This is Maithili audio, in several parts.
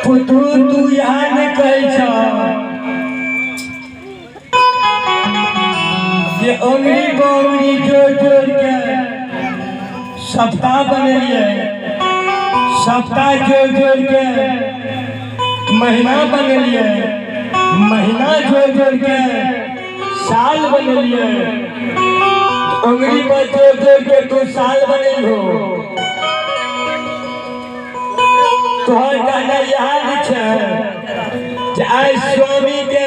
पुतू तू यहाँ नहि कहै छह जे अंगुरी पर अंगुरी जोड़ जोड़ के सप्ताह बनेलियै, सप्ताह जोड़ जोड़ के महीना बनेलियै, महीना जोड़ जोड़ के साल बनेलियै, अंगुरी पर जोड़ जोड़ के तू साल बनेलहो। तोहर कहना यहाँ जे छै जे आइ स्वामी के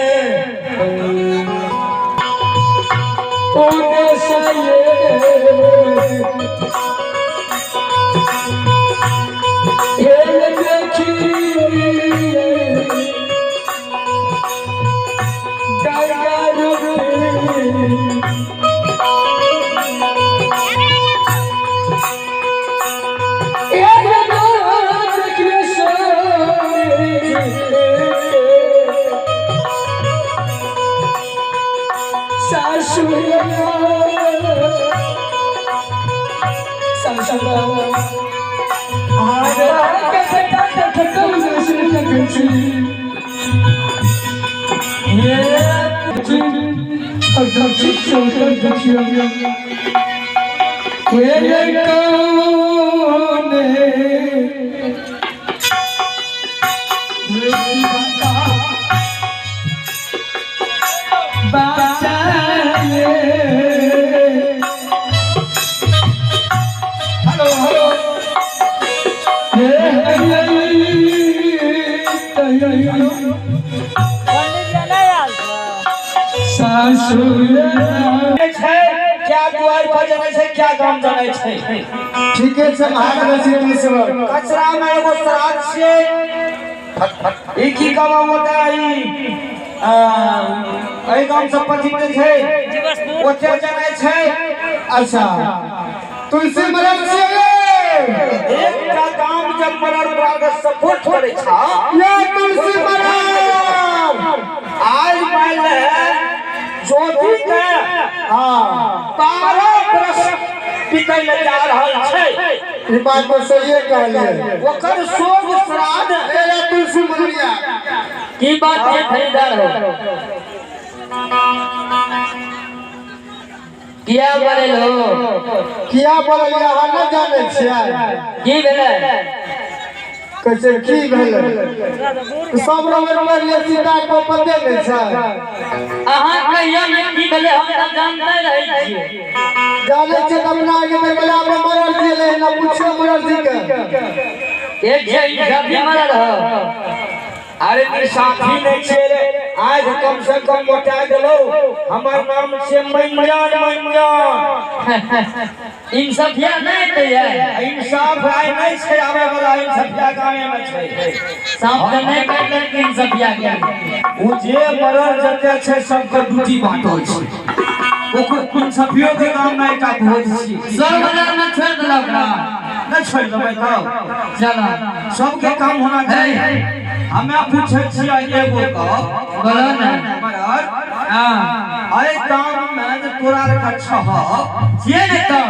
क्या गाम जानै छै? ठीके छै महाराज। कचरा में एगो श्राद्ध छियै, ई की गाम होता है, एहि गाम से पछिते छै ओते जानै छै। अच्छा तुलसी मरल छियै। एकटा गाम जब मरल ओकरा सपोर्ट करै छ या तुलसी मरल। आज मान ले ज्योति के हाँ 12 बरस बीतै ले जा रहल छै। ई बात तो सही कहलियै। ओकर शोक श्राद्ध ए तुलसी मरलिया की बात है खरीदार हो किया बोलल हो? किया बोलल अहाँ न जानै छियै? की भेलै? कैसे की भेलै? सब रंग मरले सीता को पते नहि छै। अहाँ कहियो ने की भेलै, हम तऽ जानते रहै छियै। जानै छियै तऽ अपना आगे में गेला पर मरल छियै ना पूछियो मरल जी के। एक छै इंसाफी मरल हो। अरे इंसाफी नहीं छे, आज कम से कम मोटा गेलो। हमर नाम छे मंजान मंजान। इंसाफिया नहीं ते है। इंसाफ आइ नहीं छे आवे वाला, इंसाफिया गामे में छे। सांप के नहीं काटल के इंसाफिया के। उ जे मरल जते छे सबके ड्यूटी बांटल छे। ओकर इंसाफियो के गाम में एकटा भोज छी। सब बाजार में छोड़ देलक ओकरा। नहीं छोड़ देबै तब चलो सबके काम होना चाहिए। हमें पूछे छियै एगो गप। बोलो ना। मरल हां अरे गाम में जे तोरा के छह छियै ने तब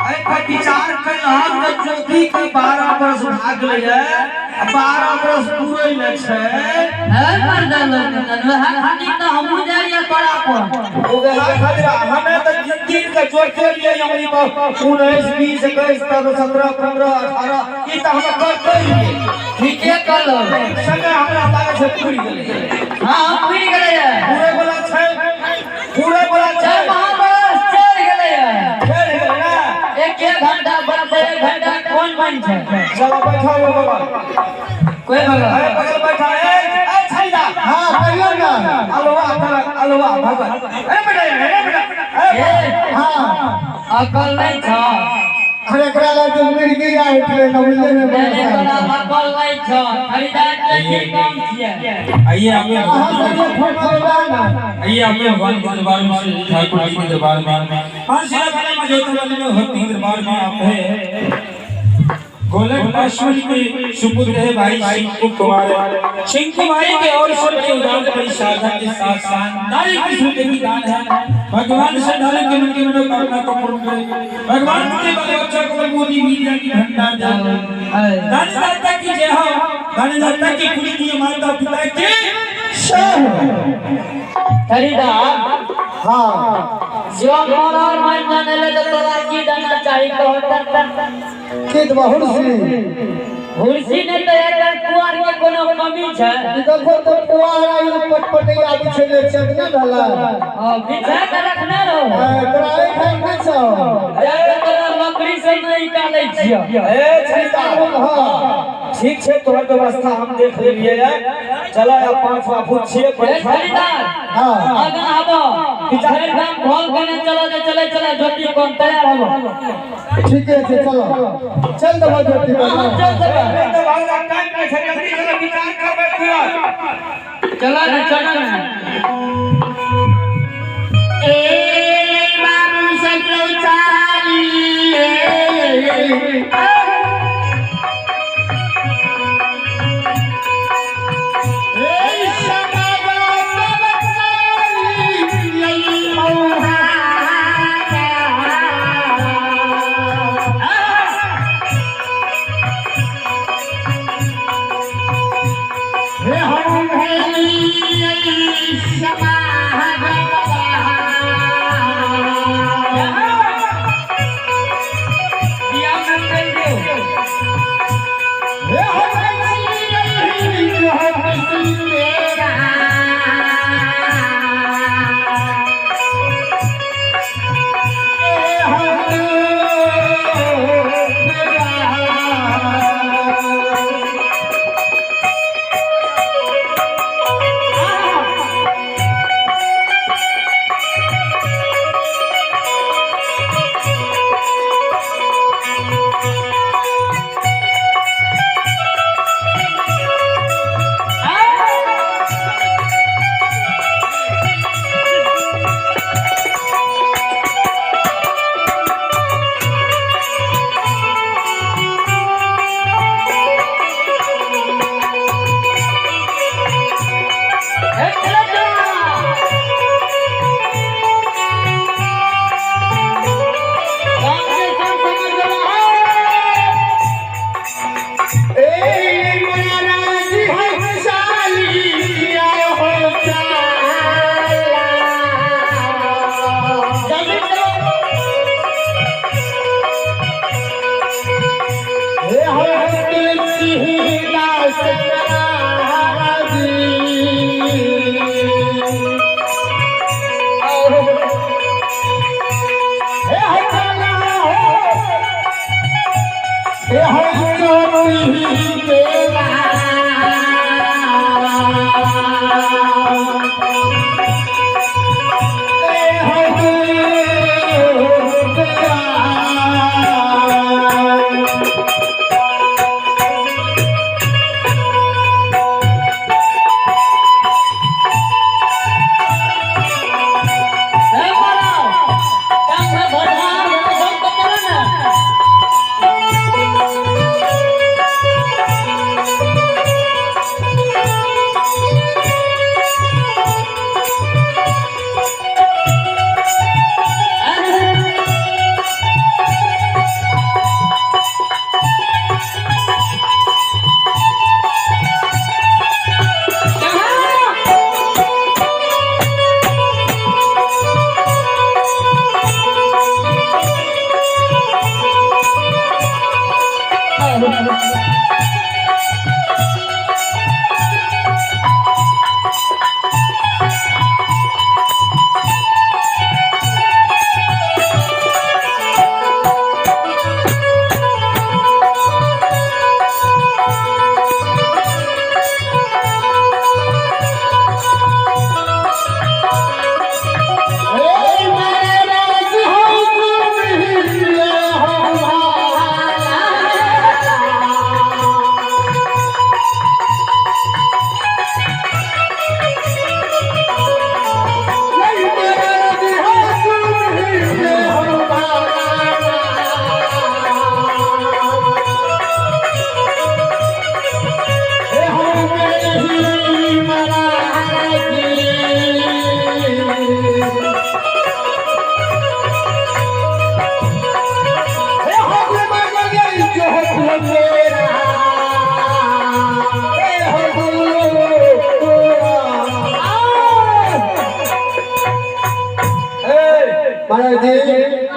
अरे पर विचार कयलहक जे ज्योति के 12 बरस भाग गेलै, 12 बरस पूरै ले छै। है मर्दा लोग वएह खातिर तऽ हमहूँ जाइए तोरा पर। वएह खातिर हमें तऽ दिन के जोड़ते रहियै अंगुरी पर 19 20 21 17 15 18 ई तऽ हम करते रहियै। ठीके कहलौ। समय हमरा लागै छै पूरि गेलै। हां पूरि गेलै। पूरे वाला छै, पूरे वाला छै। 4 बरस चढ़ि गेलै। चढ़ि गेलै ना। एक एक घंटा बनतै, 1 घंटा कोन बन छै? चलो बैठो बगल। कोई बगल? अरे बगल बैठा। ए ए छैला। हां कहियो ना। अलवा अलवा भगत। ए बेटा ए बेटा। ए हां अकल नहीं छ। अरे एकरा ला तो मिर्गी आइ छलै नवले में मैंने बना। तोरा अकल नहीं छ, खरीदार के की काम छियै? आइए हमें अहाँ सब जे फोटो लेबै ना। आइए हमें भगवान के दरबार में, श्री ठाकुर जी के दरबार में, मानसिला वाले मजोता वाले में भक्ति के दरबार में आप है। गोलक पाश्वर के सुपुत्र है भाई सिंकू कुमार। सिंकू भाई के और सब के उदार बड़ी श्रद्धा के साथ शानदार किस्म के भी दान है। भगवान से धारे के मन के मनोकामना को पूर्ण करे। भगवान के बाल बच्चा को मोदी वीर की भंडार जान। दानदाता की जय हो, दानदाता की पूजनीय माता पिता की खरीदार। हाँ। जो मोर मन जाने ले तो तोरा की देना चाही कहो त? की देबा? हुर्सी? हुर्सी ने तो एकर कुआर के कोनो कमी छै? देखो तो पुआर आई पटपटैया बिछेले छै ने भला। हां, बिछा के रखने रहो। तोरा एहि ठाम नहि छौ। जाके तोरा लकड़ी से नहीं निकालै छियो। ए खरीदार। हाँ। ठीक छै, तोहर व्यवस्था हम देख लेलियै। चल आब 5 बापू छियै ए बैठल। खरीदार। हाँ। आगा आबो, पिछाड़े गाम भोल कने चलो जे चले चले ज्योति कौन तैयार हबो। ठीके छै, चलो चल देबो ज्योति हाँ, पर। चल देबो। नहीं तो भागला टाइम नहीं छै, जल्दी चलो, विचार करबै तुरंत। चलो ने, चलो ने। ए बाबू सत्रौचारी। बिया मंगल देव। ए चलो चलो। गाम के सब समझ गए है। ए महाराज हंसाली हो जल्दी चलो। ए महाराज, काम में भगवान सब को चलो ना।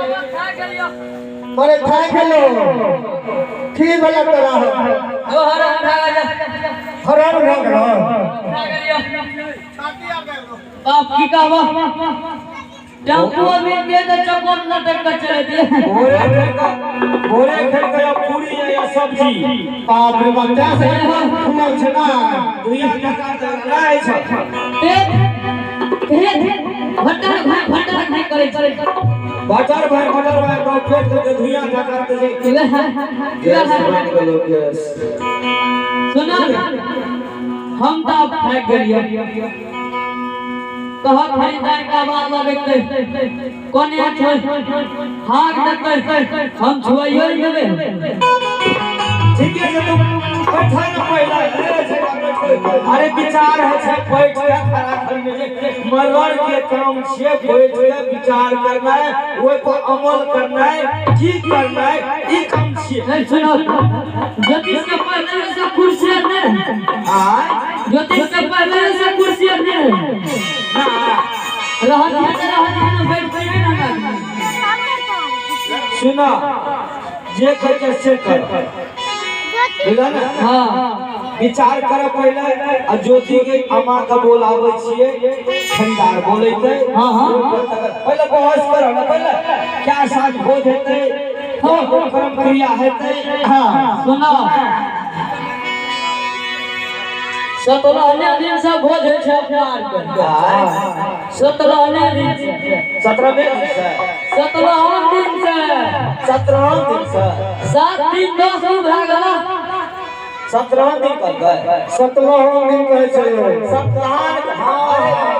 अरे खा गेलो की भेलै तोरा हरान भऽ गेलो बाप की कहबो टेम्पू भी दे दे चकोर लटक के चले दे भोरे खेल के पूरी या सब्जी बाप रे बाप से खुलल छै ना दुनिया टका त नहि छै पेट पेट भटर भाई करे छै भटर भाई को पेट के दुनिया टका त छै गैस बन गेलो गैस। सुना हम त थाक गेलियो कह खरीदार का बात लगते कोने छै हाक देते हम छुआइयो देबे। ठीक है तू बैठा न पहला अरे विचार है छै बैठ के खड़ा खड़ी जे मरवर के काम छे बैठ के विचार करना है ओइ पर अमल करना है की करना है ई काम छे। नहीं सुनो ज्योतिष के पहले से कुर्सी नहीं आ ज्योतिष के पहले से कुर्सी नहीं ना रहत है ना बैठ के ना। सुना जे कहै से कर बुझल ना। हां विचार कर पहले आ ज्योति के अम्मा के बोलाबै छियै खरीदार बोलैते। हां हां पहले बहस कर ना पहले क्या साथ भोज हेतै हां कर्म क्रिया हेतै। हां सुनो 17 दिन से भोज होइ छै अपना आर के। 17 दिन से 17 दिन से 17 दिन से 17 दिन से 7 दिन 10 दिन भए गेल 17 दिन कहै 17 दिन कहै छै 17 हां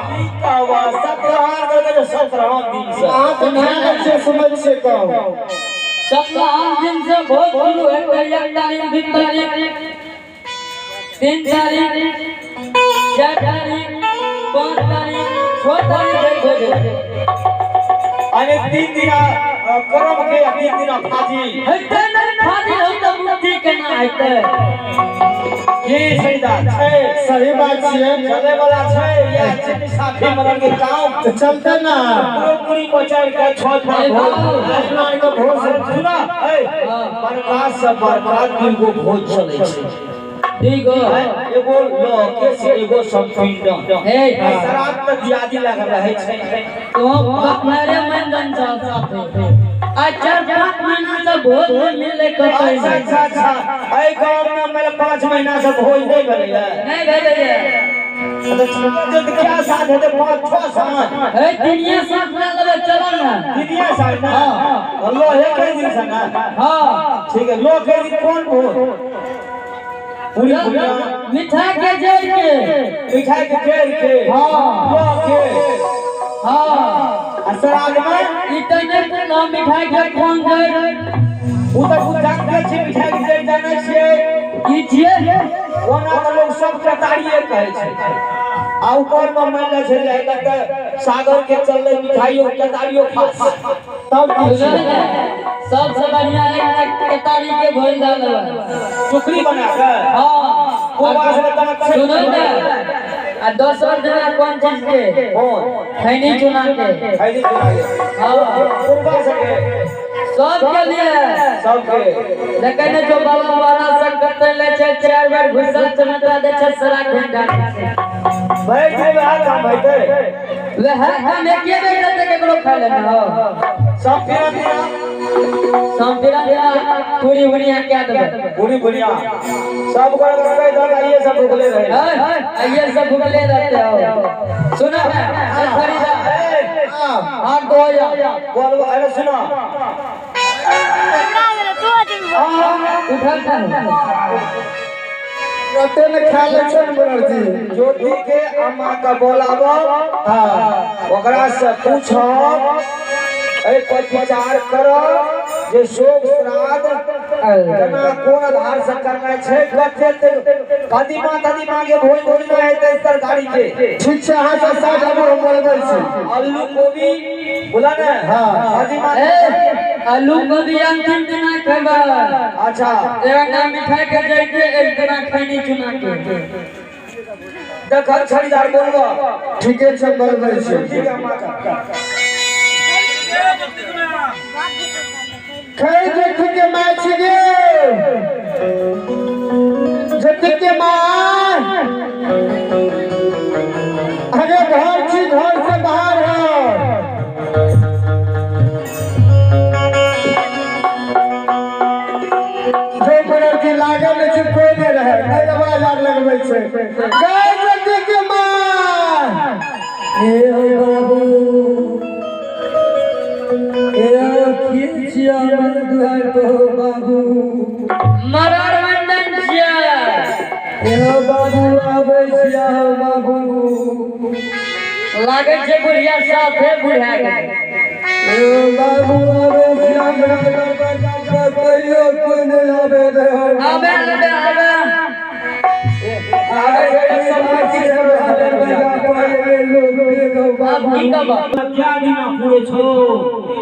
की कहबा 17 कहै 17 दिन से अहाँ तऽ खा छै सुनै छियै कहू 17 दिन से भोज शुरू हेतै 1 तारीख 2 तारीख 3 तारीख 4 तारीख 5 तारीख 6 तारीख भोज हेतै। अरे 3 दिन करम के 3 दिन फाजी हेतै नहि फाजी होतै मुक्ति केना हेतै की सहीदार छै सही बात छियै चले वाला छै या चिन्नी साफी मरल के काम तऽ चलतै ना पूरी पचार के छत पर भोज अपना आर के भोज सुना ए बरकत से बरकत दुगो भोज चलै छै ठीक हो एगो लोके से एगो संपिंड हे शराब त दियादी लग रहै छै तो बाप मारे मन साथे आ 4-5 महीना से भोज नहीं मिले कतई। अच्छा अच्छा अच्छा एहि गांव में मेरे 5 महीना से भोज नहीं भेलै नहीं भेलै तो क्या साथ हेतै 5-6 साल हे दुनिया साथ ले लेबै चलो ना दुनिया साथ ना लोहे के दिन से ना। हां ठीक है लोहे के दिन कौन भोज पूरी मिठाई के जड़ के मिठाई के जड़ के। हां लोह के। हां आ श्राद्ध में ई त नै पूछलहुँ मिठाई के कोन जड़ उ त उ जानते छी मिठाई के जड़ जानै छियै ई छियै ओना त लोग सब केतारिये कहै छै आ ऊपर में मान ले छै जे लगतै सागर के चललै मिठाइयो केतारियो खास तब सबसे बढ़िया एक केतारी के भोज दऽ लेबै सुखरी बना के। हां सुनो ने आ दोसर दिना कौन चीज के कौन खैनी चुना के खैनी चुना के। हां कुर्बा सके सब के लिए सबके देखे ने जो बाबा वाला सब करते ले छै 4 बार घुसल चमका दे छै सारा घंटा भाई जे वह काम होइते वह हम एके बेर देते केकरो खा लेना हो सब फिरा फिरा सब फिरा फिरा पूरी बुनिया क्या देबै पूरी बुनिया सब कर कर इधर आइए सब भूखले रहे आइए सब भूखले रहते हो। सुनो खरीदा 8 2000 बोल अरे सुनो उठल था कते ने खा ले छै बनर्जी ज्योति के अम्मा का बोलाबो। हां ओकरा से पूछो ए पर विचार करो जे शोक श्राद्ध केना कोन आधार से करना छै कते कदीमा तदीमा के भोज भोज में हेतै तरकारी के। ठीक छै अहाँ सब साथ आबू हम बोलबै छी आलू गोभी बोला ने। हां कदीमा ए आलू गोभी अंतिम दिना खेबै। अच्छा एक ना मिठाई के जइके एक दिना खैनी चुना के देखल खरीदार बोलबो। ठीके छै बोलबै छी। ठीक है अम्मा का। खै जेठी के my छी गे, जेठी के my. अरे घर छी, घर से बाहर हो। की लागल नहि छै, कोइ नहि रहै, नहि आवाज आर लगबै छै। गै जेठी के my. ए हो बाबू, ए की छिया मन दुआर पर हो बाबू। मरर मंडन छिया। ए हो बाबू, आबै छिया हो बाबू। लागै छै बुढ़िया साफे बुढ़ा गेल। ए हो बाबू, आबै छिया, हमरा दरवाजा पर कहियो कोइ नहि आबै रहै। आबे आबे आबे आबै छै, लोग। क्या दिना पूरे छो।